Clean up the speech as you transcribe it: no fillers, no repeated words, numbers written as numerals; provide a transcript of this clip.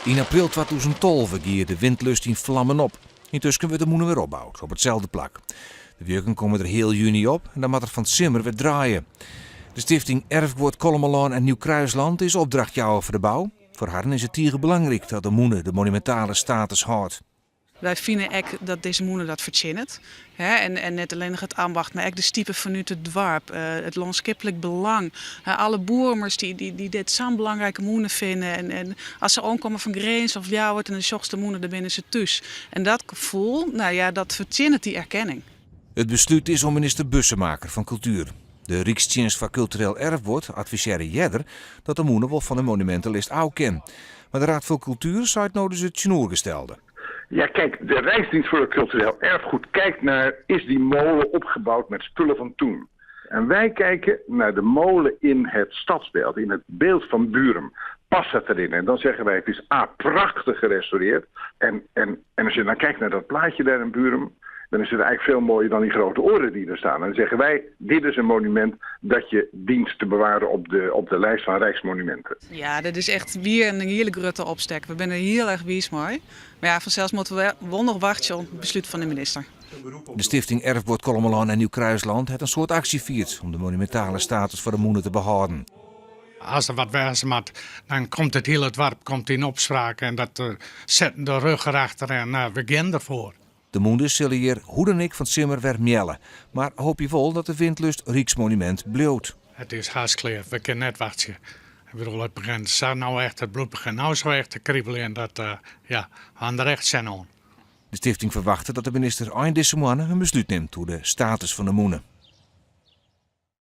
Yn april 2012 gie de Windlust yn flammen op. Yntusken wurdt de mûne wer opboud, op itselde plak. De wurken komme der heal juny op en dan moat er fan 't simmer wer draaie. De stifting Erfguod Kollumerlân en Nieuw-Kruisland is opdrachtjouwer foar de bou. Foar harren is it tige belangryk dat de mûne de monumintale status hâldt. Wy fine ek dat dizze mûne dat fertsjinnet. En net allinnich it ambacht, mar ek de stipe fanút it doarp, it lânskiplik belang. Alle Boerumers dy't dit sa'n belangrike mûne fine. En as se oankomme fan Grins of Ljouwert en dan sjochst de mûne, dan binne se thús. En dat gefoel, no ja, dat fertsjinnet dy erkenning. It beslút is oan minister Bussemaker fan Kultuer. De Rykstsjinst foar Kultureel Erfguod advisearre earder dat de mûne wol fan de monumintelist ôf kin. Mar de Raad voor Cultuur seit no dus it tsjinoergestelde. Ja, kijk, de Rijksdienst voor het Cultureel Erfgoed kijkt naar, is die molen opgebouwd met spullen van toen? En wij kijken naar de molen in het stadsbeeld, in het beeld van Burum. Past dat erin? En dan zeggen wij, het is A, prachtig gerestaureerd. En, en, en als je dan kijkt naar dat plaatje daar in Burum, dan is het eigenlijk veel mooier dan die grote oren die er staan. En dan zeggen wij, dit is een monument dat je dient te bewaren op de, op de lijst van Rijksmonumenten. Ja, dit is echt wier in hiele grutte opstek. We binne der hiel erch wiis mei. Mar ja, fansels moatte we wol noch wachtsje op it beslút fan de minister. De stifting Erfguod Kollumerlân en Nieuw-Kruisland hat in soad aksje fierd om de monumintale status foar de mûne te behâlden. As der wat wêze moat, dan komt it hiele doarp komt yn opspraak en dat set de rug erachter en we gean derfoar. De mûnders sille hjir hoe dan ek fan 't simmer wer mealle, mar hoopje wol dat de Windlust Ryksmonumint bliuwt. It is hast klear, we kinne net wachtsje. Ik bedoel, it begjint sa no echt, it bloed begjint no sa echt te kribeljen dat, ja, we hawwe der echt sin oan. De stifting ferwachtet dat de minister ein dizze moanne in beslút nimt oer de status fan de mûne.